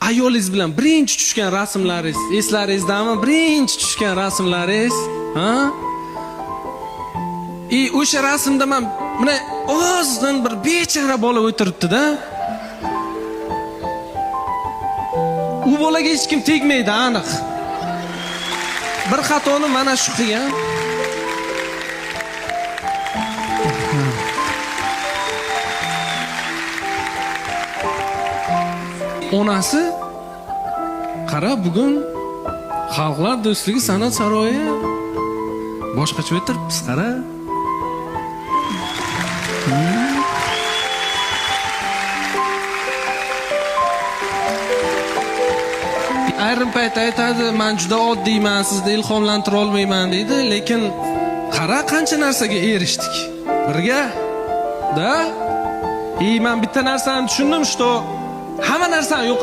Ayolingiz bilan birinchi tushgan rasmlaringiz eslaringizdami? Birinchi tushgan rasmlaringiz, ha? И o'sha rasmda man mana ozg'in bir bechora bola o'tiribdi-da. U bolaga hech kim tegmaydi, aniq. Bir xatoni mana shu qilgan. Onasi qara, bugun Xalqlar do'stligi san'at saroyi boshqacha o'tiribmiz, qara. Ayrim payt aytadi, man juda oddiyman, sizni ilhomlantira olmayman deydi, lekin qara qancha narsaga erishdik birga. Да? И man bitta narsani tushundim, что hamma narsani yo'q